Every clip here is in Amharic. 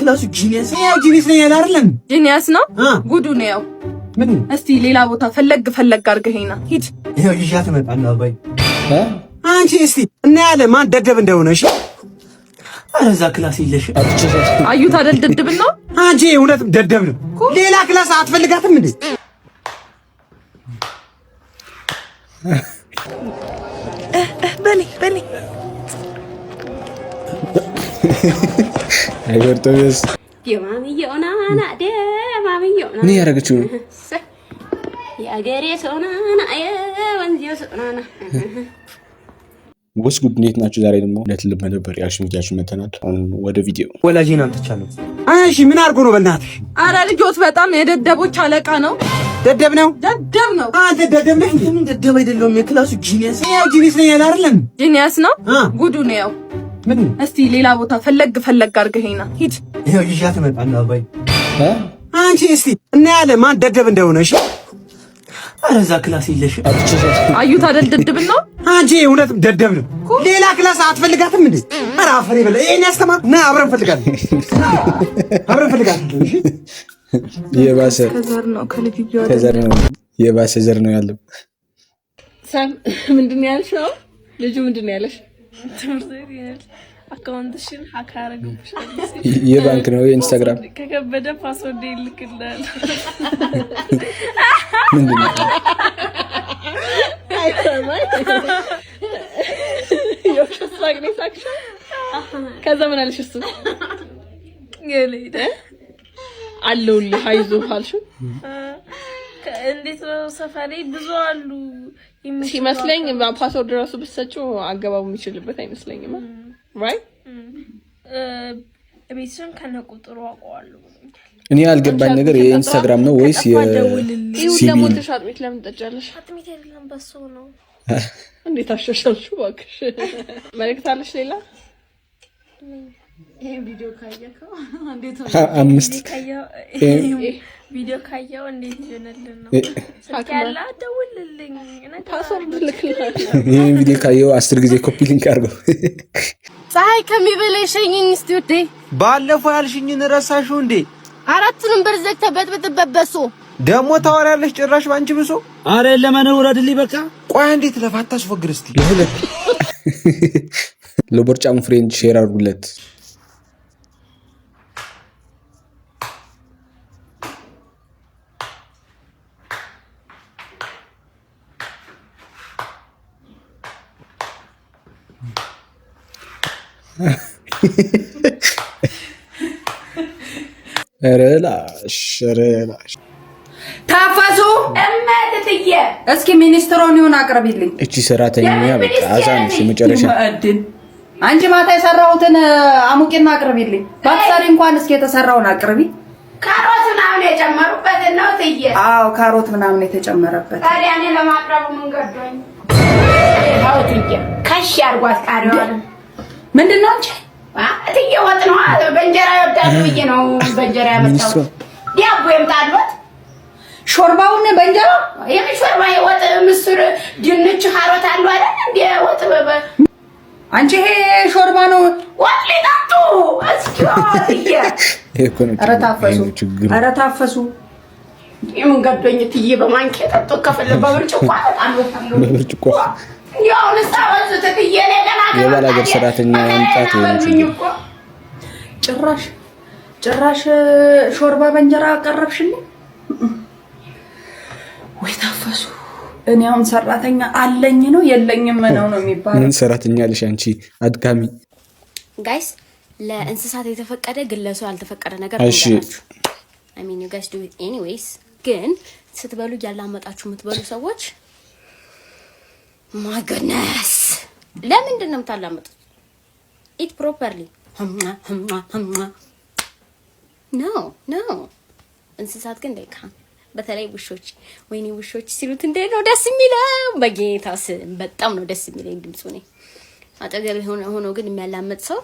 ክላሱ genius ያው genius ነው ያለ አይደለም? Genius ነው ጉዱ ነው። ያው ምን እስቲ ሌላ ቦታ ፈለግ ፈለግ አድርገኸኝና ሂድ። ይኸው ይዣት እመጣለሁ። አባይ አንቺ እስቲ እናያለን ማን ደደብ እንደሆነ። እሺ ኧረ እዛ class የለሽ። አዩት አይደል? ድድብ ነው። አንቺ እውነትም ደደብ ነው። ሌላ class አትፈልጋትም እንዴ? በኔ በኔ አይበርቶስ ምን ያደረገችው ነው? ወስ ጉድ እንዴት ናችሁ? ዛሬ ደግሞ ለትልብ reaction ቪዲያችሁ መተናል። አሁን ወደ ቪዲዮ። ወላጄን አምጥቻለሁ። እሺ ምን አድርጎ ነው? በእናትሽ አረ ልጆት በጣም የደደቦች አለቃ ነው። ደደብ ነው፣ ደደብ ነው። አንተ ደደብ ነህ። ምን ደደብ አይደለሁም። የክላሱ genius ያው genius ነው ያለ አይደለም? Genius ነው ጉዱ ነው። ያው ምን እስቲ ሌላ ቦታ ፈለግ ፈለግ አድርገኸኝና ሂድ። ይኸው ይዣት እመጣለሁ። አባይ አንቺ እስቲ እናያለን ማን ደደብ እንደሆነ። እሺ ኧረ እዛ class የለሽ። አዩት አይደል? ድድብ ነው። አንቺ እውነትም ደደብ ነው። ሌላ class አትፈልጋትም እንዴ? ኧረ አፈር ይበላ። ይሄን ያስተማር ና አብረን ፈልጋለን፣ አብረን ፈልጋለን። እሺ የባሰ ከዘር ነው ከልጅ ከዘር ነው የባሰ ዘር ነው ያለው። ሳም ምንድን ነው ያልሽው? ልጁ ምንድን ነው ያለሽ? ትምህርት ቤት ይላል account ሽን hack አደረግብሻል። የባንክ ነው የኢንስታግራም ከከበደ password ይልክልሃል። ምንድን ነው? የውሸት ሳቅ ነው የሳቅሽው። ከዛ ምን አለሽ? እሱ አለሁልህ አይዞህ አልሽው። እንዴት ነው ሰፈሬ ብዙ አሉ ሲመስለኝ password ራሱ ብትሰጪው አገባቡ የሚችልበት አይመስለኝም። Right. ቤትሽን ከነ ቁጥሩ አውቀዋለሁ ብሎኛል። እኔ ያልገባኝ ነገር የኢንስታግራም ነው ወይስ ይሁን የ CBE? ለሞትሽ አጥሚት ለምን ትጠጫለሽ? አጥሚት አይደለም በሶ ነው። እንዴት አሻሻልሽው እባክሽ? መልዕክት አለሽ ሌላ? አምስት ቪዲዮ ካየው እንዴት ይሆንልን ነው? ስልክ ያለ ደውልልኝ። Password ልክልሃል። ይህን ቪዲዮ ካየው 10 ጊዜ copy link አድርገው። ፀሐይ ከሚበላ ሸኝኝ እስቲ ውዴ። ባለፈው ያልሽኝን ረሳሽው እንዴ? አራቱንም በር ዘግተህ በጥብጥበት በሶ። ደግሞ ታወሪያለሽ ጭራሽ ባንቺ ብሶ። አረ ለማን ውረድልኝ በቃ። ቆይ እንዴት ለፋ አታስፎግር እስቲ። ለሁለት ለቦርጫሙ friend share አድርጉለት። ኧረ ላሽ ኧረ ላሽ። ታፈሱ። እመትትዬ እስኪ ሚኒስትሮኒውን አቅርቢልኝ። እቺ ሰራተኛ በቃ አዛንሽ የመጨረሻ። ማዕድን አንቺ ማታ የሰራሁትን አሙቂና አቅርቢልኝ። ባትሰሪ እንኳን እስኪ የተሰራውን አቅርቢ። ካሮት ምናምን የጨመሩበትን ነው ትዬ? አዎ፣ ካሮት ምናምን የተጨመረበት። ታዲያ እኔ ለማቅረቡ ምን ገዶኝ? ይኸው ትዬ፣ ከሽ ያርጓት ቃሪዋን። ምንድን ነው አንቺ? እትዬ ወጥ ነው፣ በእንጀራ ይወዳሉ ብዬ ነው በእንጀራ ያመጣሁት። ዳቦ ይምጣሉት። ሾርባውን በእንጀራ? የምን ሾርባ? የወጥ ምስር፣ ድንች፣ ካሮት አሉ አይደል? እንደ ወጥ አንቺ ይሄ ሾርባ ነው። ወጥ ሊጠጡ እስኪ እትዬ። ይሄ እኮ ነው ኧረ ችግሩ። ታፈሱ፣ ይሄ ነው ችግሩ። ኧረ ታፈሱ። የምን ገዶኝ እትዬ፣ በማንኪያ ጠጡ ከፈለ በብርጭቆ አመጣለሁ። በብርጭቆ። እንዲያው አሁንስ አበዙት እትዬ። እኔ ገና የባል ሀገር ሰራተኛ ማምጣት ይሄ ነው ችግሩ። እኮ። ጭራሽ ጭራሽ ሾርባ በእንጀራ አቀረብሽልኝ ወይ ታፈሱ። እኔ አሁን ሰራተኛ አለኝ ነው የለኝም ነው ነው የሚባለው? ምን ሰራተኛ አለሽ አንቺ አድካሚ። Guys፣ ለእንስሳት የተፈቀደ ግን ለሰው ያልተፈቀደ ነገር እሺ። ልንገራችሁ። I mean, you guys do it anyways፣ ግን ስትበሉ እያላመጣችሁ የምትበሉ ሰዎች፣ my goodness፣ ለምንድን ነው የምታላምጡት? Eat properly. No, እንስሳት ግን ደካ በተለይ ውሾች፣ ወይኔ ውሾች ሲሉት እንዴት ነው ደስ የሚለው! በጌታ ስም በጣም ነው ደስ የሚለኝ ድምፁ። እኔ አጠገብ ሆኖ ግን የሚያላምጥ ሰው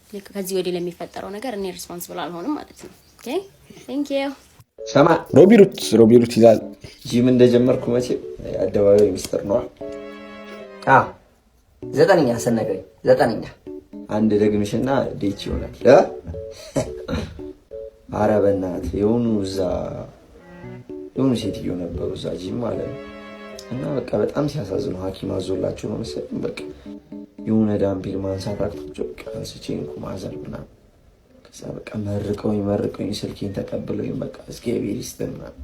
ልክ ከዚህ ወዲህ ለሚፈጠረው ነገር እኔ responsible አልሆንም ማለት ነው። Okay, thank you. ሰማ። ሮቢሩት ሮቢሩት ይላል። ጂም እንደጀመርኩ መቼም አደባባይ ሚስጥር ነዋ። አዎ፣ ዘጠነኛ ስነግረኝ ዘጠነኛ አንድ ደግምሽና ዴች ይሆናል። ኧረ በእናትህ የሆኑ እዛ የሆኑ ሴትዮ ነበሩ እዛ ጂም ማለት ነው። እና በቃ በጣም ሲያሳዝኑ ሐኪም አዞላቸው ነው መሰለኝ። በቃ የሆነ dumbbell ማንሳት አቅቷቸው በቃ አንስቼ እንኩ mother ምናምን። ከዛ በቃ መርቀውኝ መርቀውኝ ስልኬን ተቀብለውኝ በቃ እግዚአብሔር ይስጥህ ምናምን።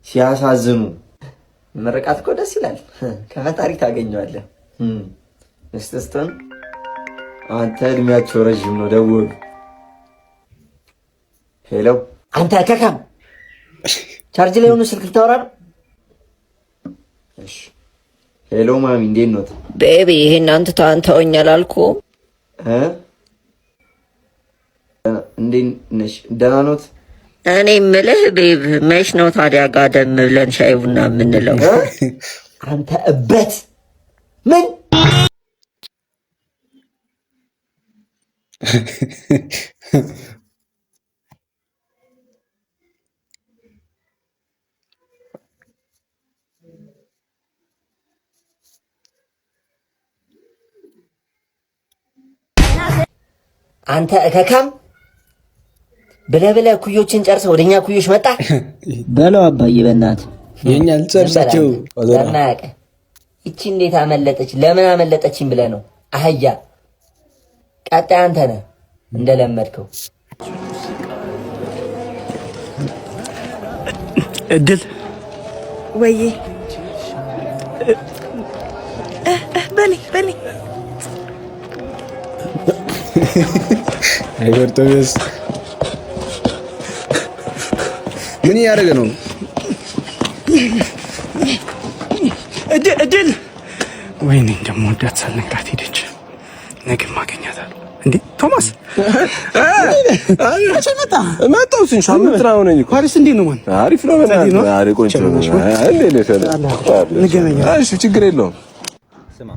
ሲያሳዝኑ። ምርቃት እኮ ደስ ይላል። ከፈጣሪ ታገኘዋለህ። ምስትስትን አንተ እድሜያቸው ረዥም ነው። ደወሉ። Hello አንተ ከካም ቻርጅ ላይ ሆኖ ስልክ ልታወራ ነው? እሺ hello ማሚ፣ እንዴት ኖት? Baby ይሄን አንተ ተወኛል አልኩህ። እንዴት ነሽ? ደህና ኖት? እኔ የምልህ babe መች ነው ታዲያ ጋደም ብለን ሻይ ቡና የምንለው? አንተ እበት ምን አንተ እከካም ብለህ ብለህ ኩዮችን ጨርሰህ ወደኛ ኩዮች መጣ። በለው አባዬ በእናትህ የኛ ልጨርሳቸው። ለማያውቅህ ይቺ እንዴት አመለጠች ለምን አመለጠችኝ ብለህ ነው አህያ። ቀጣይ አንተ ነህ እንደለመድከው። እድል ወይዬ በኔ በኔ አይበርቶስ ምን እያደረገ ነው? እድል ወይኔ እንደምወዳት ሳልነግራት ሄደች። ነገ ማገኛታለሁ። እንዴ ቶማስ መቼ መጣ? መጣሁ ትንሽ ሳምንት ነው ሆነኝ እኮ። ፓሪስ እንዴት ነው? ማን አሪፍ ነው። አሪፍ ቆንጆ ነው። እሺ ችግር የለውም። ስማ፣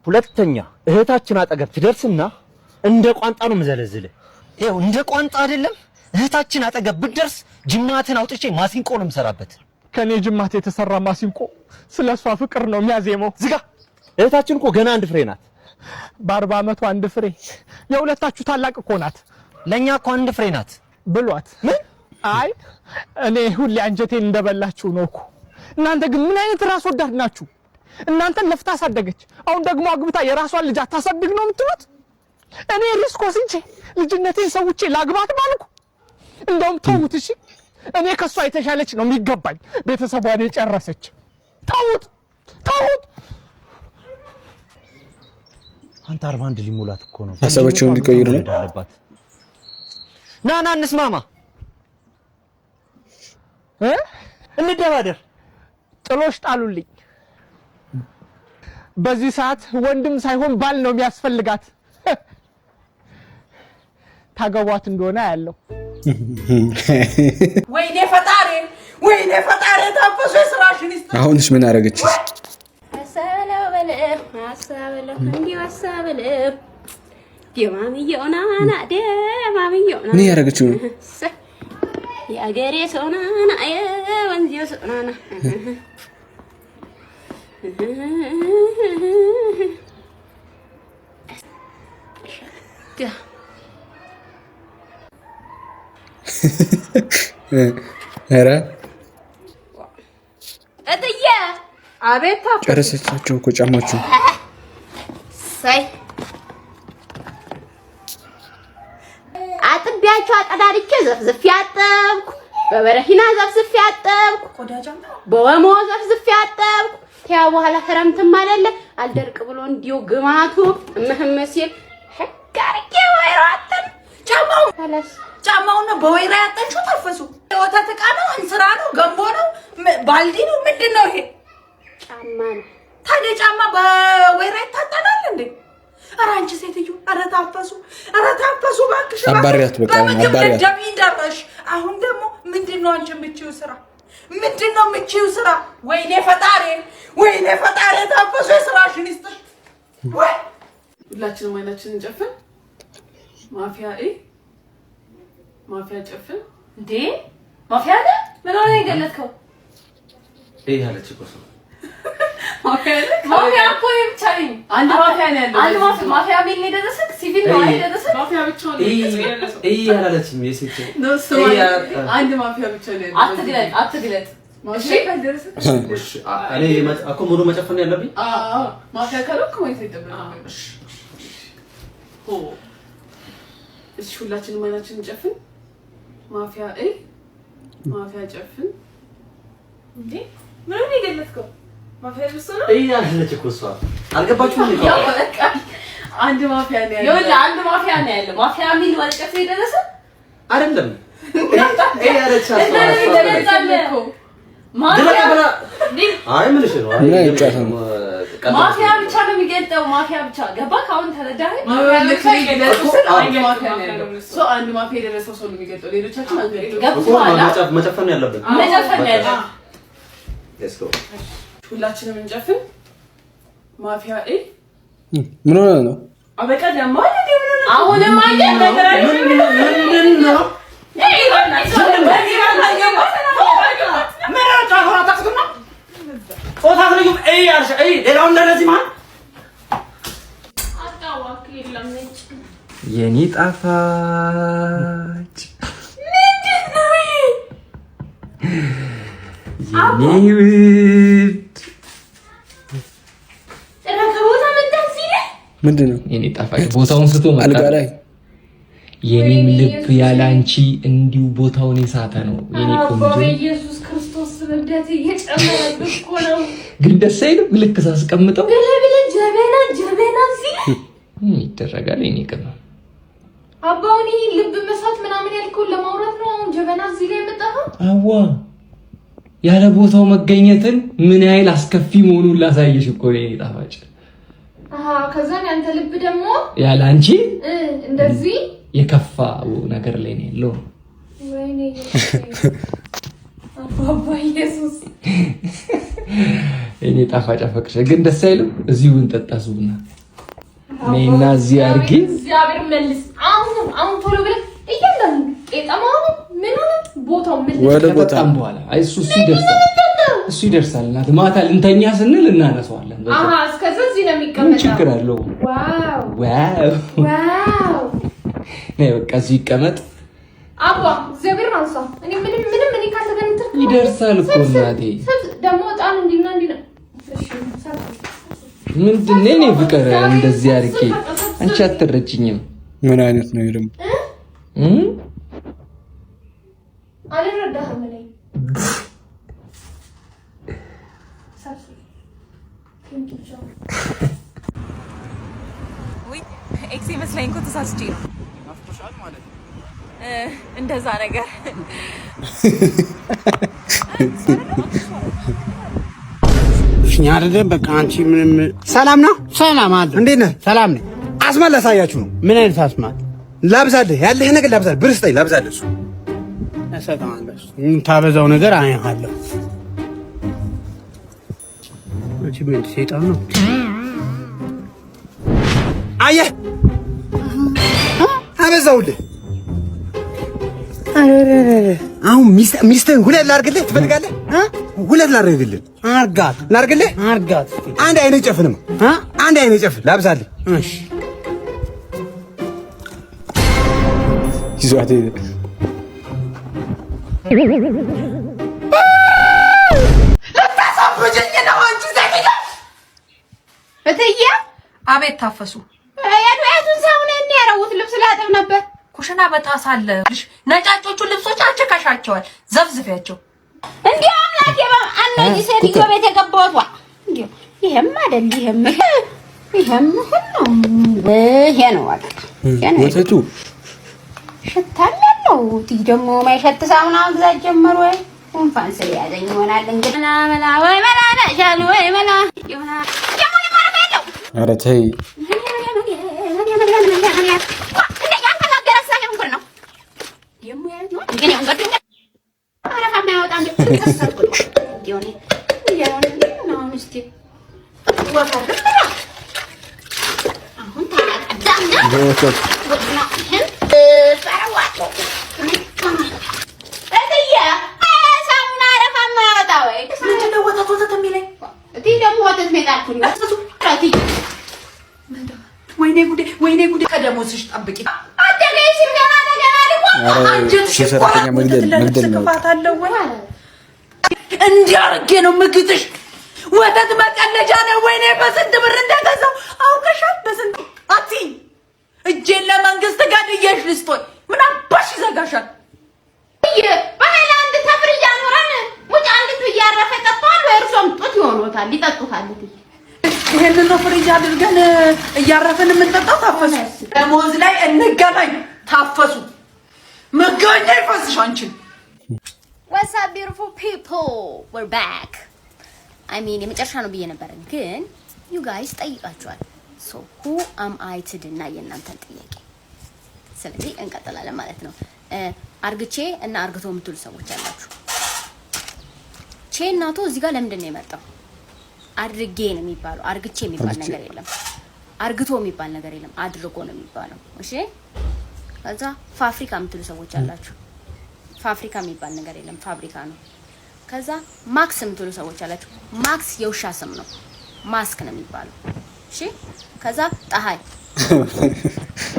ሁለተኛ እህታችን አጠገብ ትደርስና እንደ ቋንጣ ነው የምዘለዝልህ። ይኸው እንደ ቋንጣ አይደለም እህታችን አጠገብ ብትደርስ ጅማትን አውጥቼ ማሲንቆ ነው የምሰራበት። ከኔ ጅማት የተሰራ ማሲንቆ ስለ እሷ ፍቅር ነው የሚያዜመው። ዝጋ። እህታችን እኮ ገና አንድ ፍሬ ናት። በ40 ዓመቱ አንድ ፍሬ። የሁለታችሁ ታላቅ እኮ ናት። ለእኛ እኮ አንድ ፍሬ ናት ብሏት። ምን? አይ እኔ ሁሌ አንጀቴን እንደበላችሁ ነው እኮ። እናንተ ግን ምን አይነት ራስ ወዳድ ናችሁ? እናንተን ለፍታ አሳደገች፣ አሁን ደግሞ አግብታ የራሷን ልጅ አታሳድግ ነው የምትሉት? እኔ risk ወስጄ ልጅነቴን ሰውቼ ላግባት ባልኩ፣ እንደውም ተውት እሺ። እኔ ከሷ የተሻለች ነው የሚገባኝ፣ ቤተሰቧን የጨረሰች። ተውት ተውት። አንተ 41 ሊሞላት እኮ ነው። ሀሳባቸውን እንዲቀይሩ ነው። ና ና እንስማማ፣ እንደራደር። ጥሎሽ ጣሉልኝ። በዚህ ሰዓት ወንድም ሳይሆን ባል ነው የሚያስፈልጋት። ታገቧት እንደሆነ ያለው ወይኔ ፈጣሪ፣ ወይኔ ፈጣሪ፣ ታፈሱ የስራሽን ይስጥ። አሁንስ ምን አደረገች? ምን ያደረገችው ነው? የአገሬ ሰው ናና የወንዜው ሰው ናና ኧረ እጥዬ አቤት። ጨረሰቻቸው እኮ ጫማችሁ። እሰይ አጥቢያቸው አጠዳድቼ ዘፍዝፌ አጠብኩ። በበረሂና ዘፍዝፌ አጠብኩ። በወሞ ዘፍዝፌ አጠብኩ። ከያ በኋላ ክረምትም አይደለ አልደርቅ ብሎ እንዲሁ ግማቱ እምህም ሲል ሕግ አድርጌ ወይራ አጠን ጫማው ጫማውን ነው በወይራ ያጠንሽው? ታፈሱ የወተት ዕቃ ነው? እንስራ ነው? ገንቦ ነው? ባልዲ ነው? ምንድን ነው ይሄ? ጫማ ነው። ታዲያ ጫማ በወይራ ይታጠናል እንዴ? ኧረ አንቺ ሴትዮ፣ ኧረ ታፈሱ፣ ኧረ ታፈሱ እባክሽ። አባሪያት በቃ በምግብ አባሪያት። ደም ደረሽ። አሁን ደግሞ ምንድን ነው አንቺ የምትይው ስራ? ምንድን ነው የምትይው ስራ? ወይኔ ፈጣሪ፣ ወይኔ ፈጣሪ፣ ታፈሱ የስራሽን ይስጥሽ። ወይ ሁላችንም አይናችንን ጨፍን። ማፊያ ማፊያ ጨፍን። እንዴ ማፊያ አለ? ምን ሆነ የገለጥከው? ይሄ አለች እኮ ሰው። ማፊያ እኮ ብቻ ነኝ። አንድ ማፊያ ነው ያለው። አንድ ማፊያ ማፊያ ሚል ነው የደረሰክ? ሲቪል ነው አይደል የደረሰክ? ማፊያ ብቻ ነው የደረሰው። እይ አላለችም የሴት ነው እሱ አንድ ማፊያ ብቻ ነው ያለው። አትግለጥ አትግለጥ። ማፊያ ካልደረሰክ እሺ፣ እኔ እኮ ሙሉ መጨፈን ነው ያለብኝ። አዎ ማፊያ ካልሆንክ ማየት አይጠበቅብህም። እሺ ሁላችንም አይናችንን ጨፍን። ማፊያ እይ፣ ማፊያ ጨፍን። እንዴ ምን ነው የገለጥከው? ማፊያ ልብስ ነው? እይ አላለች እኮ እሷ። አልገባችሁም እንዴ? ያው በቃ አንድ ማፊያ ነው ያለው። ይኸውልህ አንድ ማፊያ ነው ያለው። ማፊያ ሚል ወረቀት ነው የደረሰ? አይደለም እይ አለች እሷ። እና ለምን ትገልጻለህ? ማፊያ አይ ምንሽ ነው? አይ ምን አይነት ጨዋታ ነው? ማፊያ ብቻ ነው የሚገልጠው። ማፊያ ብቻ ገባህ? አሁን ተረዳኸኝ? ማፊያ ልክ የገለጸው ስል አንድ ማፊያ ነው ያለው። So አንድ ማፊያ የደረሰው ሰው ነው የሚገልጠው። ሌሎቻችን አንገልጥም። ገብቶሃል? መጨፈን ነው ያለብን። መጨፈን ነው ያለብን። Let's go። ሁላችንም እንጨፍን። ማፊያ እይ። ምን ሆነ ነው? አበቃ ደግሞ እንዴ ምን ሆነ? አሁንም አየህ ነገር ምንድን ነው? ምን ጨዋታ አታውቁትም ነው? ጾታ አትለዩም። እይ አልሽ እይ ሌላው እንደነዚህ መሀል የኔ ጣፋጭ የኔ ውድ ምንድን ነው የኔ ጣፋጭ ቦታውን ስቶ መጣ። አልጋ ላይ የኔም ልብ ያለ አንቺ እንዲሁ ቦታውን የሳተ ነው የኔ ቆንጆ። በኢየሱስ ክርስቶስ እብደት እየጨመረብህ እኮ ነው። ግን ደስ አይልም? ልክ ሳስቀምጠው ብለህ ብለህ ጀበና ጀበና እዚህ ምን ይደረጋል የኔ ቅመም። አባውን ይሄ ልብ መሳት ምናምን ያልከውን ለማውራት ነው። አሁን ጀበና እዚህ ላይ የመጣኸው? አዋ ያለ ቦታው መገኘትን ምን ያህል አስከፊ መሆኑን ላሳየሽ እኮ ነው የኔ ጣፋጭ። አሃ ከዛን ያንተ ልብ ደግሞ ያለ አንቺ እንደዚህ የከፋ ነገር ላይ ነው ያለው። ወይኔ አባባ ኢየሱስ የኔ ጣፋጭ አፈቅርሽ ግን ደስ አይልም? እዚሁ እንጠጣ ቡና ነይና እዚህ አድርጊ። እግዚአብሔር መልስ። አሁን አሁን ቶሎ ብለህ እያንዳንዱ ቄጠማውን ምኑን ቦታው ምን ከጠጣም በኋላ አይ እሱ እሱ ይደርሳል እሱ ይደርሳል። እናት ማታ ልንተኛ ስንል እናነሳዋለን። በቃ አሃ እስከዛ እዚህ ነው ምን የሚቀመጠው። ችግር አለው? Wow Wow Wow ነይ በቃ እዚህ ይቀመጥ። አባ እግዚአብሔር አንሳ። እኔ ምንም ምንም እኔ ካልተገነተልኩ ይደርሳል እኮ እናቴ። ደግሞ ዕጣን እንዲና እንዲና እሺ ሰብስብ። ምንድን ነው የኔ ፍቅር እንደዚህ አድርጌ አንቺ አትረጅኝም። ምን አይነት ነው ደግሞ? አልረዳህም እኔ ሰብስብ። Thank you ቻው። ውይ ex መስለኝ እኮ ተሳስቼ ነው። እንደዛ ነገር እኛ አይደለም በቃ አንቺ ምንም ሰላም ነው። ሰላም አለ። እንዴት ነህ? ሰላም ነኝ። አስማት ላሳያችሁ ነው። ምን አይነት አስማት? ላብዛልህ፣ ያለህ ነገር ላብዛልህ። ብር ስጠኝ፣ ላብዛልህ። እሱ እሰጥሃለሁ። የምታበዛው ነገር አይሃለሁ። አንቺ ምን ሰይጣን ነው? አየህ፣ አበዛውልህ። አሁን ሚስትህን ሁለት ላድርግልህ ትፈልጋለህ? ሁለት ላድርግልህ? አርጋት ላድርግልህ? አርጋት። አንድ አይነ ጨፍንም አንድ አይነ ጨፍን ላብዛልህ። እሺ ይዟት ሄደ። ልታሳብጂኝ ነው አንቺ ሴትዮ! እትዬ አቤት ታፈሱ የዱቄቱን ሳሙና እኔ ያረጉት ልብስ ላጥብ ነበር። ኩሽና በጣሳ አለ። ነጫጮቹን ልብሶች አንቺ ከሻቸዋል፣ ዘፍዝፊያቸው። እንዲሁ አምላኬ አነዚህ ሴትዮ ቤት የገባሁት ዋ እንዲሁ ይሄም አይደል ይሄም ይሄም ሁሉ ይሄ ነው በቃ ይሄ ነው። ወተቱ ሽታም ያለው እትዬ ደግሞ ማይሸት ሳሙና መግዛት ጀመሩ ወይ ጉንፋን ስለያዘኝ ይሆናል እንግዲህ መላ መላ ወይ መላ ነሻል ወይ መላ ይሆናል ደግሞ ማረፍ ያለው ኧረ ተይ በወተቱ ምንድነው ወተት ወተት የሚለኝ? እትዬ ደግሞ ወተት ኧረ አንጀትሽ ሰራተኛ ይቆረጥ። መግደል ወተት ለነፍስ መግደል ነው። ክፋት አለው ወይ? እንዲህ አድርጌ ነው ምግጥሽ። ወተት መቀለጃ ነው። ወይኔ በስንት ብር እንደገዛው አውቀሻል? በስንት አትይኝ። እጄን ለመንግስት ጋድዬሽ ልስጦኝ ምን አባሽ ይዘጋሻል? በሃይላንድ ተፍር እያኖረን ሙጭ አንዲቱ እያረፈ ጠጥተዋል ወይ እርሶም ጡት ይሆኖታል ይጠጡታል። እትዬ ይሄንን ነው ፍሪጅ አድርገን እያረፍን የምንጠጣው። ታፈሱ፣ ደሞዝ ላይ እንገናኝ። ታፈሱ፣ መጋኛ ይፈስሽ አንቺን። What's up, beautiful people? We're back. I mean, የመጨረሻ ነው ብዬ ነበረ፣ ግን you guys ጠይቃችኋል። So who am I to deny የእናንተን ጥያቄ። ስለዚህ እንቀጥላለን ማለት ነው። አርግቼ እና አርግቶ የምትሉ ሰዎች አላችሁ። ቼ እናቶ እዚህ ጋር ለምንድን ነው የመጣው? አድርጌ ነው የሚባለው። አርግቼ የሚባል አርግቼ። ነገር የለም። አርግቶ የሚባል ነገር የለም። አድርጎ ነው የሚባለው። እሺ። ከዛ ፋብሪካ የምትሉ ሰዎች አላችሁ። ፋብሪካ የሚባል ነገር የለም፣ ፋብሪካ ነው። ከዛ ማክስ የምትሉ ሰዎች አላችሁ። ማክስ የውሻ ስም ነው፣ ማስክ ነው የሚባለው። እሺ። ከዛ ጠሀይ፣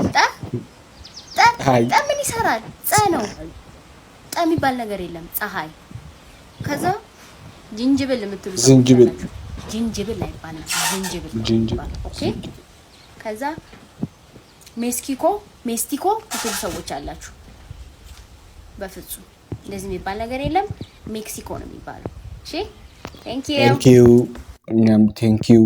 ጠ ጠ ፀሐይ። ጠ ምን ይሰራል? ፀ ነው። ጠ የሚባል ነገር የለም፣ ፀሐይ። ከዛ ጅንጅብል የምትሉ ሰዎች ዝንጅብል። አላችሁ። ጅንጅብል አይባልም፣ ዝንጅብል ነው ዝንጅብል። የሚባለው። Okay። ከዛ ሜስኪኮ ሜስቲኮ የምትሉ ሰዎች አላችሁ። በፍጹም እንደዚህ የሚባል ነገር የለም። ሜክሲኮ ነው የሚባለው። እሺ፣ thank you. Thank you። እኛም thank you።